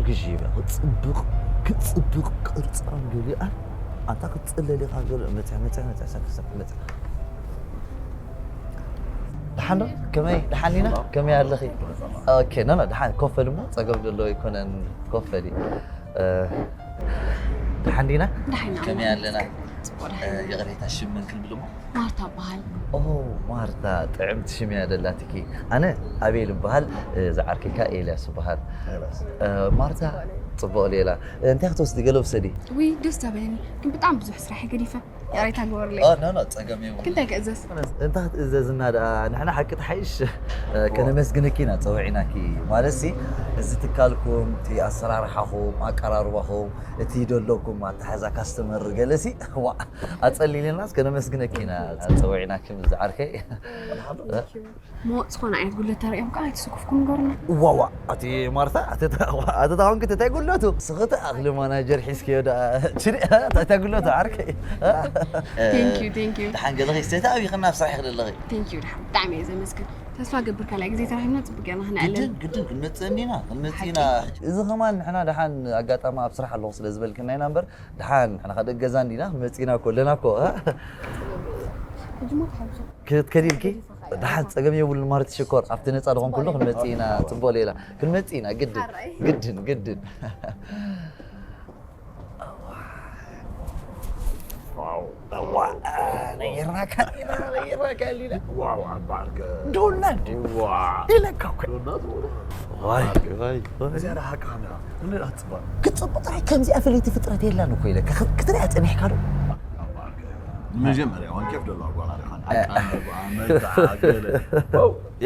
ግዢ ይበል። ክጽብቕ፣ ክጽብቕ ቅርጻ እንዲልኣን ኣንታ ክትጽለል ኢኻ ገለ መጽያ፣ መጽያ፣ መጽያ፣ ሰፍ፣ ሰፍ፣ መጽያ። ደሓን ዶ? ከመይ? ደሓን ኢና? ከመይ ኣለኺ? ኦኬ፣ ኖ፣ ኖ፣ ደሓን። ኮፍ በል እሞ፣ ጸገም ዘለዎ ኣይኮነን። ኮፍ በሊ። እ፣ ደሓን ዲና? ደሓን ኢና። ከመይ ኣለና? ጽቡቕ፣ ደሓን እ፣ ኢና። ይቕሬታ፣ ሽም መን ክንብል እሞ? ማርታ እበሃል። ኦ፣ ማርታ፣ ጥዕምቲ ሽም እያ ደላትኪ። ኣነ ኣቤል እበሃል፣ እ፣ ዝዓርከይ ከኣ ኤልያስ እበሃል። ኤልያስ። እ፣ ማርታ፣ ጽቡቕ ሌላ። እ፣ እንታይ ክትወስዲ? ገለ ውሰዲ። ውይ፣ ደስ ዳበለኒ፣ ግን ብጣዕሚ ብዙሕ ስራሕ እዩ ገዲፈ። ይቕሬታ ግበሩለይ። ኦ፣ ኖ፣ ኖ፣ ጸገም የብሉን። ክንታይ ክእዘዝ? እንታይ ክትእዘዝና ደኣ? ንሕና ሓቂ ትሓይሽ፣ እ፣ ከነመስግነኪ ኢና ጸዊዕናኪ። ማለትሲ፣ እዚ ትካልኩም፣ እቲ ኣሰራርሓኹም፣ ኣቀራርባኹም፣ እቲ ደለኩም ኣተሓዛ ካስተመር ገለሲ፣ ዋእ፣ ኣጸሊልናስ ከነመስግነኪ ኢና ጸዊዕናኪ ምስ ዝዓርከይ። እሞ ዝኾነ ዓይነት ጉድለት ተረእዮም ከዓ ኣይትስኩፍኩም ንገሩና። ዋዋ፣ ኣቲ ማርታ፣ ኣቲ ታ-፣ ኣቲ ታውን ክትታይ ጉድለቱ? ስኽቲ ኣኽሊ ማናጀር ሒዝክዮ ደኣ፣ ችዲ፣ እንታይ ጉድለቱ ዓርከይ? Thank you, thank you። ደሓን ገለኺ፣ ስተይቲ ኣብይኽና ኣብ ስራሕ ይኽደለኺ? Thank you፣ ደሓን። ብጣዕሚ እየ ዘመስግን። ተስፋ ገብር ካልኣይ ግዜ ተራኺብና ጽቡቅ ጌርና ክንዕልል። ግድን፣ ግድን፣ ክንመጽእ እንዲና፣ ክንመጽእ ኢና። ሓቂ። እዚ ኸማን ንሕና ደሓን ኣጋጣሚ ኣብ ስራሕ ኣለኹ ስለ ዝበልክና ኢና እምበር፣ ደሓን ንሕና ከደገዛ እንዲና፣ ክንመጽእ ኢና እኮ ኣለና እኮ፣ እ? ሕጂ እሞ ተሓጉሰ። ክትከዲ ኢልኪ? ደሓን ጸገም የብሉን ማርቲ ሽኮር፣ ኣብቲ ነጻ ዝኾንኩሉ ክንመጽእ ኢና፣ ጽቡቅ ሌላ። ክንመጽእ ኢና፣ ግድን፣ ሓራይ። ግድን፣ ግድን። ዋው፣ ዋው፣ ነይርናካ፣ ነይርናካ፣ ነይርናካ፣ ሊና። ዋው፣ ኣባርከ። ዶና እንዲ። ዋ። ኢለካ እኮ። ዶና ትብሎ። ዋይ፣ ዋይ፣ ዋይ። እዚኣ ደኣ ሓቅኻ እንዲኻ። እንዴት ኣትጽባእ? ክትጽብቕ ጥራይ ከምዚኣ ፍልይቲ ፍጥረት የላን እኮ ኢለካ። ክት-፣ ክትሪኣ ጸኒሕካ ዶ? ኣባርከ። ንመጀመርያ እዋን ኬፍ ዘለዋ ጓል ኣሪኻ። ኣቃንባ፣ መልክዓ፣ ገለ።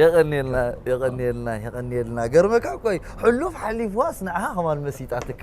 የቐንየልና፣ የቐንየልና፣ የቐንየልና። ገርመካ እኮ እዩ። ሕሉፍ ሓሊፍዋስ ንዓኻ ከማን መሲጣትካ።